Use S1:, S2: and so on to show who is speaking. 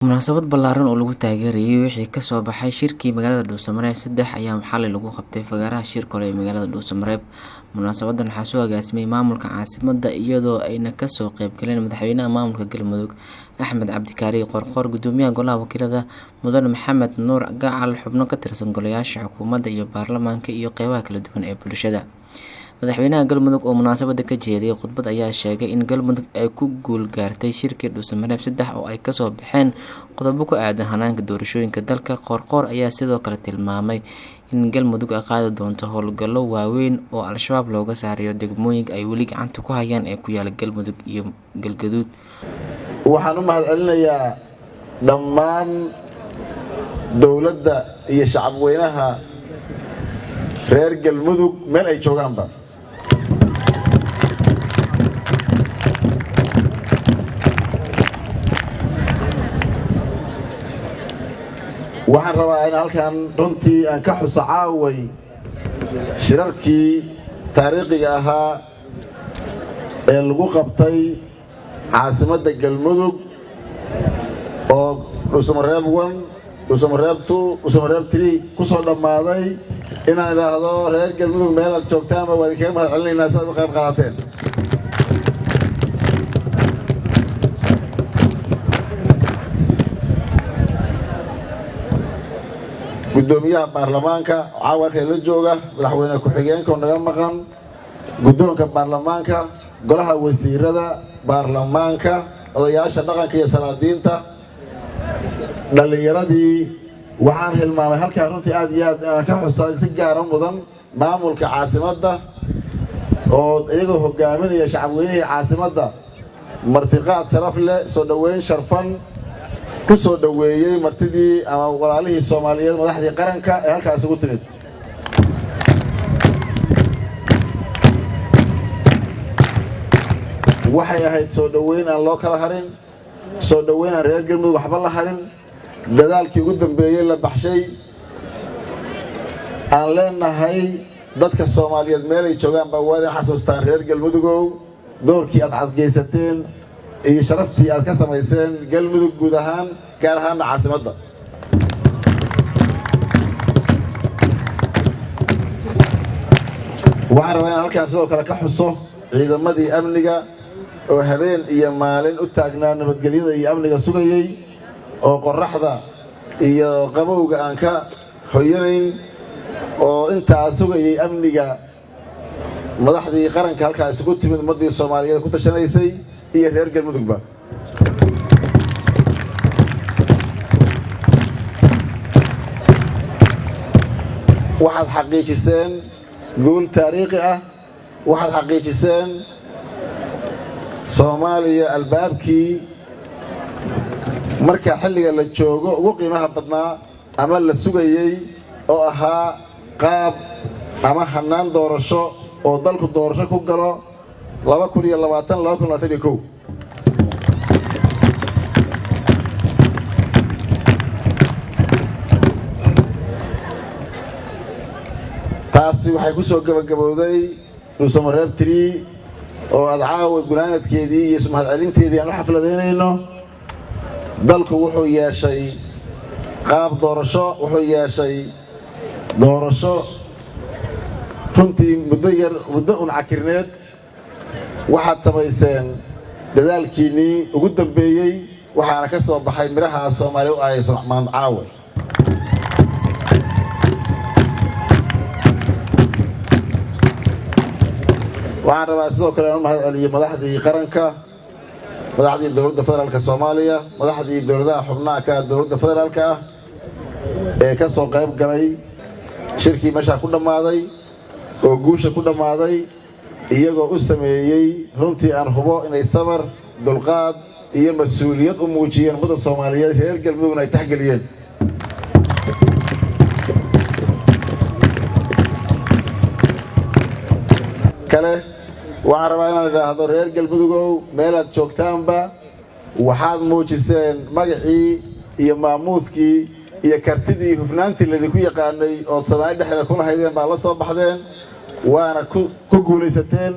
S1: Munaasabad ballaaran oo lagu taageerayay wixii ka soo baxay shirkii magaalada Dhuusamareeb 3 ayaa xalay lagu qabtay fagaaraha shir kale ee magaalada Dhuusamareeb. Munaasabadan waxaa soo agaasimay maamulka caasimadda iyadoo ayna ka soo qayb galeen madaxweynaha maamulka Galmudug Axmed Cabdikaari Qorqor, gudoomiyaha golaha wakiilada Mudane Maxamed Nuur Gacal, xubno ka tirsan golayaasha xukuumadda iyo baarlamaanka iyo qeybaha kala duwan ee bulshada. Madaxweynaha Galmudug oo munaasabadda ka jeediyay khudbad ayaa sheegay in Galmudug ay ku guul gaartay shirkii Dhuusamareeb 3 oo ay kasoo baxeen qodobo ku aadan hanaanka doorashooyinka dalka. Qoorqoor ayaa sidoo kale tilmaamay in Galmudug ay qaadi doonto howlgallo waaweyn oo Al-shabaab looga saarayo degmooyinka ay weli gacanta ku hayaan ee ku yaala Galmudug iyo Galgaduud.
S2: Waxaan u mahadcelinayaa dhammaan dowladda iyo shacabweynaha reer Galmudug meel ay joogaanba. Waxaan rabaa in halkan runtii aan ka xuso caaway shirarkii taariikhiga ahaa ee lagu qabtay caasimadda Galmudug oo Dhuusamareeb 1, Dhuusamareeb 2, Dhuusamareeb 3 ku soo dhammaaday, inaan idhaahdo reer Galmudug meel aad joogtaanba waa idinkaga mahad celinaynaa sidaad u qayb qaadateen. Gudoomiyaha baarlamaanka caawa halkan la jooga, madaxweyne ku-xigeenka oo naga maqan, guddoonka baarlamaanka, golaha wasiirada, baarlamaanka, odayaasha dhaqanka iyo salaadiinta, dhallinyaradii. Waxaan hilmaamay halkaan runtii aad iyo aad aan ka xusa si gaara mudan maamulka caasimadda oo iyagoo hogaaminaya shacabweynihii caasimadda martiqaad sharaf leh, soo dhoweyn sharfan ku soo dhoweeyey martidii ama walaalihii Soomaaliyeed, madaxdii qaranka ee halkaas ugu timid. Waxay ahayd soo dhoweyn aan loo kala harin, soo dhoweyn aan reer Galmudug waxba la harin, dadaalkii ugu dambeeyey la baxshay. Aan leenahay dadka Soomaaliyeed meelay joogaan baa waa idin xasuustaan reer Galmudugow, doorkii aad cadgeysateen iyo sharaftii aad ka samayseen Galmudug guud ahaan, gaar ahaanna caasimadda. Waxaan rabaa inaan halkaan sidoo kale ka xuso ciidamadii amniga oo habeen iyo maalin u taagnaa nabadgelyada iyo amniga sugayey, oo qorraxda iyo qabowga aan ka hoyanayn, oo intaa sugayay amniga madaxdii qaranka halkaa isugu timid, ummaddii Soomaaliyeed ku tashanaysay iyo reer Galmudugba. Waxaad xaqiijiseen guul taariikhi ah. Waxaad xaqiijiseen Soomaaliya albaabkii marka xilliga la joogo ugu qiimaha badnaa ama la sugayey, oo ahaa qaab ama hannaan doorasho oo dalku doorasho ku galo 2020, 2021. Taasi waxay ku soo gabagabowday Dhuusamareeb 3 oo aad caawa gunaanadkeedii iyo ismahadcelinteedii aan u xafladaynayno. Dalku wuxuu yeeshay qaab doorasho, wuxuu yeeshay doorasho runtii muddo yar, muddo un cakirneed. Waxaad samayseen dadaalkiinnii ugu dambeeyey, waxaana ka soo baxay midhaha Soomaaliya u ahayso maanta caawa. Waxaan rabaa sidoo kale inaan u mahad celiyo madaxdii qaranka, madaxdii dowladda federaalka Soomaaliya, madaxdii dowladaha xubnaha ka dowladda federaalka ah ee ka soo qayb galay shirkii meeshaa ku dhammaaday oo guusha ku dhammaaday, iyagoo u sameeyey runtii aan hubo inay sabar, dulqaad iyo mas-uuliyad u muujiyeen ummadda Soomaaliyeed, reer Galmudugna ay taxgeliyeen. Kale waxaan rabaa inaan idhaahdo reer Galmudugow meelaad joogtaanba waxaad muujiseen magacii iyo maamuuskii iyo kartidii hufnaantii laydinku yaqaanay ood Soomaali dhexdeeda kula haydeen baa la soo baxdeen, waana ku guulaysateen.